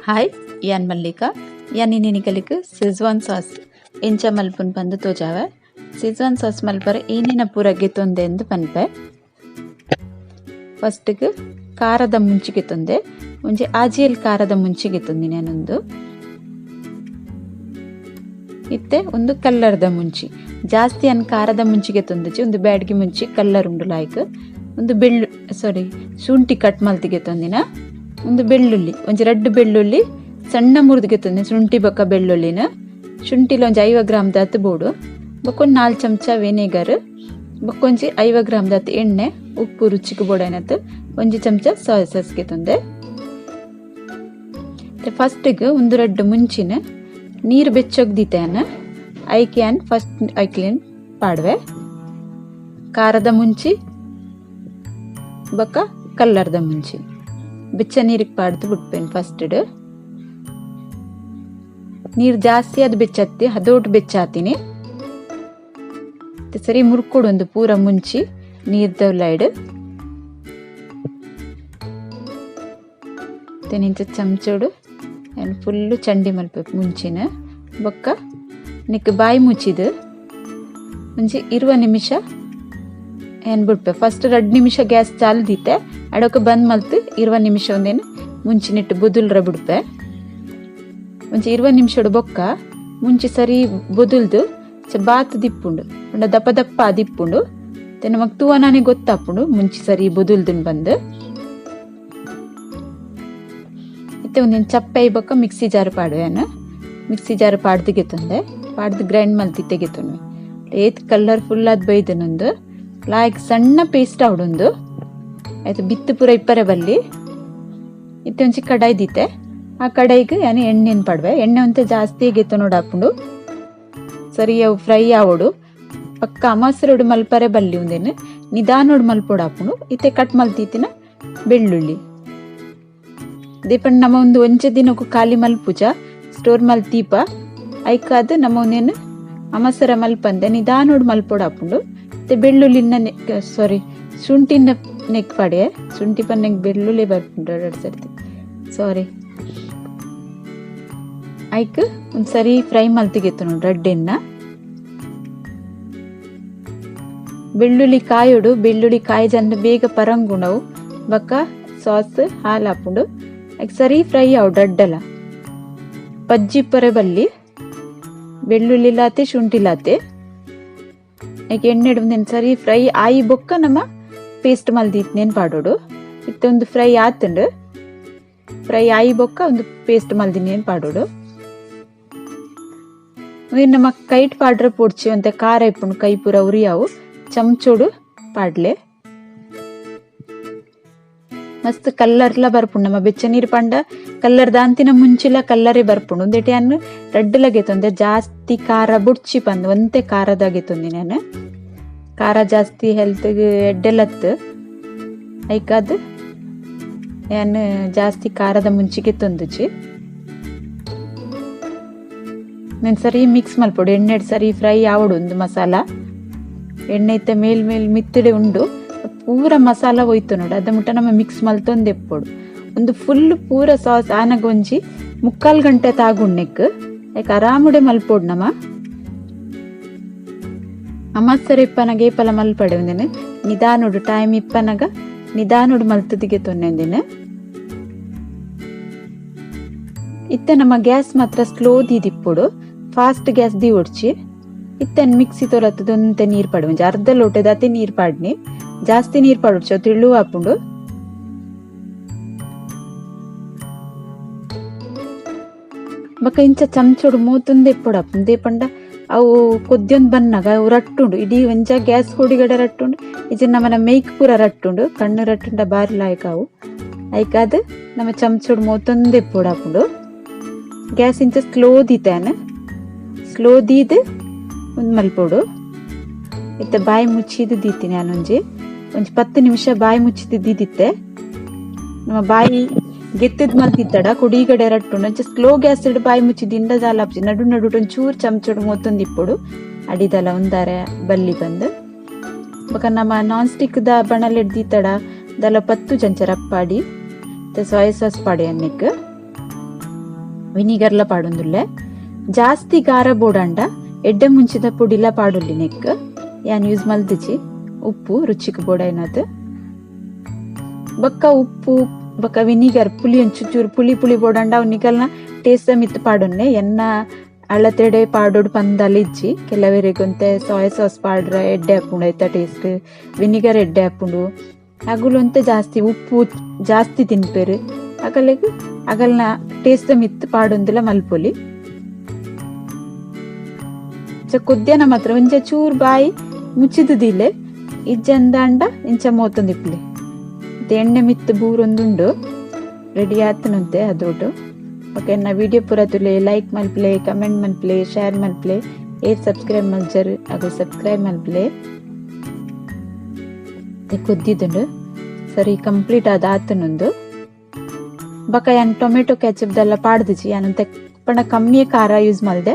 Hi, ಯಾನ್ ಮಲ್ಲಿಕಾ. ಯಾನ್ ನಿನಿಕಲಿಕ್ ಸಿಜ್ವಾನ್ sauce ಎಂಚ ಮಲ್ಪುನ್ ಪಂದ್ ತೋಜಾವೆ. ಸಿಜ್ವಾನ್ ಸಾಸ್ ಮಲ್ಪರೆ ಏನೇನ ಪೂರ ಗೆತೊಂದೆ ಎಂದು ಪನ್ಪೆ. ಫಸ್ಟ್ಗೆ ಖಾರದ ಮುಂಚಿ ಗೆತೊಂದೆ, ಒಂಜಿ ಆಜಿಯಲ್ ಖಾರದ ಮುಂಚಿ ಗೆತೊಂದಿನಿ ನಾನೊಂದು. ಇತ್ತೆ ಒಂದು ಕಲ್ಲರ್ದ ಮುಂಚಿ, ಜಾಸ್ತಿ ಅನ್ ಖಾರದ ಮುಂಚಿಗೆ ತೊಂದಚಿ ಒಂದು ಬ್ಯಾಡ್ಗಿ ಮುಂಚಿ ಕಲ್ಲರ್ ಉಂಡು ಲಾಯ್ಕ್. ಒಂದು ಬೆಳ್ಳು ಸಾರಿ ಶುಂಠಿ ಕಟ್ ಮಲ್ತಿಗೆ ತೊಂದಿನ, ಒಂದು ಬೆಳ್ಳುಳ್ಳಿ ಒಂಜಿ ರಡ್ಡು ಬೆಳ್ಳುಳ್ಳಿ ಸಣ್ಣ ಮುರಿದಿಗೆ ತೊಂದಿನ ಶುಂಠಿ ಬೊಕ್ಕ ಬೆಳ್ಳುಳ್ಳಿನ. ಶುಂಠಿಲ ಒಂಜಿ 50 ಗ್ರಾಮ್ ದಾತ್ ಬೋಡು, ಬೊಕ್ಕೊಂದು 4 ಚಮಚ ವಿನೆಗರ್, ಬೊಕ್ಕೊಂಜಿ 50 ಗ್ರಾಮ್ ದಾತ್ ಎಣ್ಣೆ, ಉಪ್ಪು ರುಚಿಗೆ ಬೋಡೈನತ್, ಒಂಜಿ ಚಮಚ ಸಾಯ್ ಸಾಸ್ಗೆ ತೊಂದೆ. ಫಸ್ಟಿಗೆ ಒಂದು ರಡ್ಡು ಮುಂಚಿನ ನೀರು ಬೆಚ್ಚೊಗ್ದಿತ್ತೇನ ಐಕೆ ಅನ್ ಫಸ್ಟ್ ಐಕ್ಲೇನ್ ಪಾಡುವೆ. ಖಾರದ ಮುಂಚಿ ಬೊಕ್ಕ ಕಲ್ಲರ್ದ ಮುಂಚಿ ಬೆಚ್ಚ ನೀರಿಗೆ ಪಾಡ್ದು ಬಿಟ್ಪೇನು. ಫಸ್ಟ್ ನೀರು ಜಾಸ್ತಿ ಅದು ಬೆಚ್ಚತ್ತಿ ಹದೋಟು ಬೆಚ್ಚಾತೀನಿ. ಸರಿ ಮುರ್ಕೊಡು ಒಂದು ಪೂರ ಮುಂಚಿ ನೀರ್ದ ಲೈಡ್. ನಿಂಚ ಚಮಚೋಡು ಫುಲ್ಲು ಚಂಡಿ ಮಲ್ಪೆ ಮುಂಚಿನ. ಬೊಕ್ಕ ನಿಕ್ ಬಾಯಿ ಮುಚ್ಚಿದು ಒಂಜಿ 20 ನಿಮಿಷ ಏನ್ ಬಿಡ್ಪೆ. ಫಸ್ಟ್ 2 ನಿಮಿಷ ಗ್ಯಾಸ್ ಚಾಲ್ದಿತ್ತೆ, ಅಡೋಕೆ ಬಂದ್ ಮಲ್ತು 20 ನಿಮಿಷ ಒಂದೇನು ಮುಂಚಿನಿಟ್ಟು ಬುದುಲ್ರ ಬಿಡ್ಪೆ. ಒಂಜಿ 20 ನಿಮಿಷಡು ಬೊಕ್ಕ ಮುಂಚಿ ಸರಿ ಬೊದುಲ್ದು ಬಾತ್ ದಿಪ್ಪುಂಡು, ಉಂಡ ದಪ್ಪ ದಪ್ಪ ದಿಪ್ಪುಂಡು. ನಮಗ್ ತೂವನಾನೆ ಗೊತ್ತಾಪುಂಡು ಮುಂಚಿ ಸರಿ ಬೊದುಲ್ದುನ್ ಬಂದು. ಇತ್ತೆ ಒಂದೇನು ಚಪ್ಪೆ ಬೊಕ್ಕ ಮಿಕ್ಸಿ ಜಾರು ಪಾಡುವೆನು. ಮಿಕ್ಸಿ ಜಾರು ಪಾಡ್ದಿಗೆ ತಂದೆ, ಪಾಡ್ದು ಗ್ರೈಂಡ್ ಮಲ್ತಿ ತೆಗೆತೊಂದು ಏತ್ ಕಲರ್ಫುಲ್ ಆದ್ ಬೈದನೊಂದು ಲಾಯ್ಕ್ ಸಣ್ಣ ಪೇಸ್ಟ್ ಆವಡೊಂದು ಆಯ್ತು. ಬಿತ್ತು ಪೂರ ಇಪ್ಪರೆ ಬಲ್ಲಿ. ಇತ್ತೆ ಒಂಜಿ ಕಡಾಯಿ ದೀತೆ, ಆ ಕಡಾಯಿಗೆ ಯಾನೆ ಎಣ್ಣೆನ್ ಪಾಡುವೆ. ಎಣ್ಣೆ ಒಂತೆ ಜಾಸ್ತಿ ಗೆತ್ತ ನೋಡಾಪುಂಡು, ಸರಿ ಅವು ಫ್ರೈ ಆವಡು. ಪಕ್ಕ ಅಮಾಸರೋಡು ಮಲ್ಪರೆ ಬಲ್ಲಿ, ಒಂದೇನು ನಿಧಾನೋಡು ಮಲ್ಪೋಡು ಆಪುಂಡು. ಇತ್ತೆ ಕಟ್ ಮಲ್ತಿತ್ತಿನ ಬೆಳ್ಳುಳ್ಳಿ ದೀಪಣ್ಣ ನಮ್ಮ ಒಂದು ಒಂಜೆ ದಿನಕ್ಕೂ ಖಾಲಿ ಮಲ್ಪುಜ ಸ್ಟೋರ್ ಮಲ್ತೀಪ ಐಕಾದ್ ನಮ್ಮ ಒಂದೇನು ಅಮಸರ ಮಲ್ಪಂದೆ ನಿಧಾನೋಡು ಮಲ್ಪೋಡು ಆಪುಂಡು. ಮತ್ತೆ ಬೆಳ್ಳುಳ್ಳಿನ ಸಾರಿ ಶುಂಠಿನ ನೆಕ್ ಪಾಡೆ, ಶುಂಠಿ ಪನ್ನೆಗ್ ಬೆಳ್ಳುಳ್ಳಿ ಬರ್ಪುಂಡು ಎರಡು ಸರ್ತಿ ಸಾರಿ. ಐಕ್ ಒಂದು ಸರಿ ಫ್ರೈ ಮಲ್ತಿಗೆತ್ತು ನೋಡು ರಡ್ಡೆನ್ನ. ಬೆಳ್ಳುಳ್ಳಿ ಕಾಯೋಡು, ಬೆಳ್ಳುಳ್ಳಿ ಕಾಯಿ ಜನ ಬೇಗ ಪರಂಗುಣವು. ಬಕ್ಕ ಸಾಸ್ ಹಾಲು ಹಾಪುಂಡು. ಐಕ್ ಸರಿ ಫ್ರೈ ಆವು ರಡ್ಡಲ ಪಜ್ಜಿ ಪೊರೆ ಬಲ್ಲಿ ಬೆಳ್ಳುಳ್ಳಿ ಲಾತೆ ಶುಂಠಿ ಲಾತೆ. ಐಕ್ ಎಣ್ಣೆ ಒಂದೇನು ಸರಿ ಫ್ರೈ ಆಯಿ ಬೊಕ್ಕ ನಮ್ಮ ಪೇಸ್ಟ್ ಮಲ್ದಿತ್ನೇನು ಪಾಡೋಡು. ಇತ್ತೆ ಒಂದು ಫ್ರೈ ಆತುಂಡು, ಫ್ರೈ ಆಯಿ ಬೊಕ್ಕ ಒಂದು ಪೇಸ್ಟ್ ಮಲ್ದಿನೇನು ಪಾಡೋಡು. ನಮ್ಮ ಕೈಟ್ ಪಾಡ್ರೆ ಪೊಡ್ಚಿ ಅಂತೆ ಖಾರ ಇಪ್ಪುಂಡು, ಕೈ ಪೂರ ಉರಿಯಾವು. ಚಮಚೋಡು ಪಾಡ್ಲೆ ಮಸ್ತ್ ಕಲ್ಲರ್ಲ ಬರ್ಪುಂಡು. ನಮ್ಮ ಬೆಚ್ಚ ನೀರು ಪಂಡ ಕಲ್ಲರ್ ದಾಂತಿನ ಮುಂಚಿಲ ಕಲ್ಲರೇ ಬರ್ಪುಂಡು. ಒಂದೆಟಿ ಅನ್ನು ರಡ್ಡುಲಗೆತ್ತೊಂದೆ ಜಾಸ್ತಿ ಖಾರ ಬುಡ್ಚಿ ಪಂದ್ ಒಂತೆ ಖಾರದಾಗೆತ್ತೊಂದಿ ನಾನು. ಖಾರ ಜಾಸ್ತಿ ಹೆಲ್ತ್ಗೆ ಎಡ್ಡೆಲತ್ತು ಐಕಾದ್ ಯಾನ್ ಜಾಸ್ತಿ ಖಾರದ ಮುಂಚಿಗೆ ತೊಂದುಚಿ. ನಾನು ಸರಿ ಮಿಕ್ಸ್ ಮಲ್ಪೊಡು. ಎಣ್ಣೆಡ್ ಸರಿ ಫ್ರೈ ಆವಡು ಒಂದು ಮಸಾಲ. ಎಣ್ಣೆ ಇತ್ತ ಮೇಲ್ ಮೇಲ್ ಮಿತ್ತಡೆ ಉಂಡು ಪೂರ ಮಸಾಲ ಹೋಯ್ತು ನೋಡು. ಅದ ಮುಟ್ಟ ನಮ್ಮ ಮಿಕ್ಸ್ ಮಲ್ತೊಂದು ಎಪ್ಪೊಡು. ಒಂದು ಫುಲ್ ಪೂರ ಸಾಸ್ ಆನಗ ಒಂಜಿ 3/4 ಗಂಟೆ ತಾಗುಣ್ಣೆಕ್ ಯಾಕೆ ಆರಾಮುಡೆ ಮಲ್ಪೊಡು. ನಮ್ಮ ಅಮಸರ ಇಪ್ಪನಗ ಏಪಲ ಮಲ್ಪಡೆ ಒಂದೇನು ನಿಧಾನೋಡು ಟೈಮ್ ಇಪ್ಪನಗ ನಿಧಾನೋಡು ಮಲ್ತದಿಗೆ ತೊನ್ನೆಂದಿನ. ಇತ್ತೆ ನಮ್ಮ ಗ್ಯಾಸ್ ಮಾತ್ರ ಸ್ಲೋ ದೀದಿಪ್ಪೊಡು, fast gas the ಒಡ್ಚಿ. ಇತ್ತೆ ಮಿಕ್ಸಿ ತೊಲತ್ತದೊಂತೆ ನೀರು ಪಾಡು, ಒಂಜಿ ಅರ್ಧ ಲೋಟದಾತೆ ನೀರು ಪಾಡ್ನಿ, ಜಾಸ್ತಿ ನೀರು ಪಾಡೊಡ್ಚಿ ತಿಳ್ಳು ಆಪುಂಡು. ಬೊಕ್ಕ ಇಂಚ ಚಮಚೋಡು ಮೂತೊಂದು ಎಪ್ಪೊಡು ಆಪುಂಡು. ದೇಪಂಡ ಅವು ಕೊದ್ಯೊಂದು ಬನ್ನಾಗ ಅವು ರಟ್ಟುಂಡು, ಇಡೀ ಒಂಜ ಗ್ಯಾಸ್ ಕೊಡಿಗಡೆ ರಟ್ಟುಂಡು, ಇಜ್ಜಿ ನಮ್ಮನ ಮೇಕ್ ಪೂರ ರಟ್ಟುಂಡು, ಕಣ್ಣು ರಟ್ಟುಂಡ ಬಾರಿ ಲಾಯ್ಕ್ ಅವು. ಐಕಾದ್ ನಮ್ಮ ಚಮಚೋಡು ಮೂತೊಂದು ಎಪ್ಪೊಡು ಆಪುಂಡು. ಗ್ಯಾಸ್ ಇಂಚ ಸ್ಲೋ ದೀತಾನ, ಸ್ಲೋ ದೀದ್ ಒಂದು ಮಲ್ಪೊಡು. ಇತ್ತೆ ಬಾಯಿ ಮುಚ್ಚಿದ್ದು ದೀತೀನಿ ನಾನೊಂಜಿ ಒಂಜಿ 10 ನಿಮಿಷ ಬಾಯಿ ಮುಚ್ಚಿದ್ದು ದೀದಿತ್ತೆ. ನಮ್ಮ ಬಾಯಿ ಗೆತ್ತದ್ ಮಲ್ತಿತ್ತಡ ಕೊಡಿಗಡೆ ರಟ್ಟುಂಡು. ಒಂಚ ಸ್ಲೋ ಗ್ಯಾಸ್ ಇಡು ಬಾಯಿ ಮುಚ್ಚಿ ದಿಂಡ ದಾಲಾಪ್ಜಿ ನಡು ನಡು ಒಂಚೂರು ಚಮಚೋಡು ಮೂತೊಂದು ಇಪ್ಪೊಡು ಅಡಿದಲ ಒಂದಾರೆ ಬಲ್ಲಿ ಬಂದು. ಬೊಕ ನಮ್ಮ non stick the ಬಣಲೆ ದೀತಡ ದಲ 10 ಚಂಚ ರಪ್ಪಾಡಿ ಸೋಯಾ ಸಾಸ್ ಪಾಡಿ ಅನ್ನಿಕ್. ವಿನಿಗರ್ಲ ಪಾಡೊಂದುಲ್ಲೆ. ಜಾಸ್ತಿ ಖಾರ ಬೋಡಾಂಡ ಎಡ್ಡೆ ಮುಂಚಿದ ಪೊಡಿಲ ಪಾಡೊಲಿ ನೆಕ್. ಯಾನ್ ಯೂಸ್ ಮಲ್ದಿಜಿ. ಉಪ್ಪು ರುಚಿಕ್ ಬೋಡಾಯಿನತ್. ಬೊಕ್ಕ ಉಪ್ಪು ಬೊಕ್ಕ ವಿನಿಗರ್ ಪುಳಿ ಒಂಚೂರು ಪುಳಿ ಪುಳಿ ಬೋಡಾಂಡ ಅವು ನಿಕಲ್ನ ಟೇಸ್ಟ್ ಮಿತ್ತ್ ಪಾಡೊನ್ನೆ. ಎನ್ನ ಅಳತೆಡೆ ಪಾಡೊಡು ಪಂದಲ ಇಜ್ಜಿ. ಕೆಲವೆರೆಗ್ ಒಂತೆ ಸೋಯಾ ಸಾಸ್ ಪಾಡ್ರೆ ಎಡ್ಡೆ ಆಪುಂಡು ಐತ ಟೇಸ್ಟ್, ವಿನಿಗರ್ ಎಡ್ಡೆ ಆಪುಂಡು. ಅಗುಲು ಒಂತೆ ಜಾಸ್ತಿ ಉಪ್ಪು ಜಾಸ್ತಿ ತಿನ್ಪೆರ್. ಅಗಲೆಗ್ ಅಗಲ್ನ ಟೇಸ್ಟ್ ಮಿತ್ತ್ ಪಾಡೊಂದುಲ ಮಲ್ಪೊಲಿ. ಇಂಚ ಕೊದ್ಯನ ಮಾತ್ರ ಒಂಜ ಚೂರ್ ಬಾಯಿ ಮುಚ್ಚಿದ್ ದೀಲೆ, ಇಜ್ಜಂದಾಂಡ ಇಂಚ ಮೋತೊಂದಿಪ್ಪುಲೆ. ಎಣ್ಣೆ ಮಿತ್ತ್ ಬೂರೊಂದುಂಡು. ರೆಡಿ ಆತನಂತೆ ಅದೋಟು. ಓಕೆ, ಎನ್ನ ವಿಡಿಯೋ ಪೂರ ತೂಲೆ, ಲೈಕ್ ಮಲ್ಪುಲೆ, ಕಮೆಂಟ್ ಮಲ್ಪುಲೆ, ಶೇರ್ ಮಲ್ಪುಲೆ. ಏರ್ ಸಬ್ಸ್ಕ್ರೈಬ್ ಮಲ್ಜರ್ ಅಗು ಸಬ್ಸ್ಕ್ರೈಬ್ ಮಲ್ಪುಲೆ. ಕೊದ್ದಿದುಂಡು ಸರಿ ಕಂಪ್ಲೀಟ್ ಆದ್ ಆತನೊಂದು. ಬೊಕ ಯಾನ್ ಟೊಮೆಟೊ ಕೆಚಪ್ ದೆಲ್ಲ ಪಾಡ್ದಿಜಿ. ಯಾನ್ ಪಂಡ ಕಮ್ಮಿ ಖಾರ ಯೂಸ್ ಮಲ್ದೆ,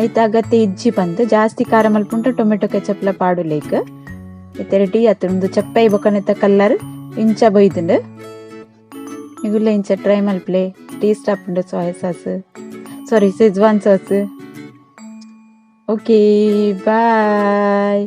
ಐತ ಅಗತ್ಯ ಇಜ್ಜಿ ಪಂದ್. ಜಾಸ್ತಿ ಖಾರ ಮಲ್ಪುಂಟ ಟೊಮೆಟೊ ಕೆಚಪ್ ಲ ಪಾಡುಲೈಕ್. ಇತ್ತೆ ರೆಡಿ ಆತುಂಡು. ಚಪ್ಪೈ ಬೊಕನೆತ ಕಲರ್ ಇಂಚ ಬೈದುಂಡು. ನಿಗುಲ್ಲ ಇಂಚ ಟ್ರೈ ಮಲ್ಪುಲೆ, ಟೇಸ್ಟ್ ಆಪುಂಡು soya sauce, sorry Schezwan sauce. Okay, bye.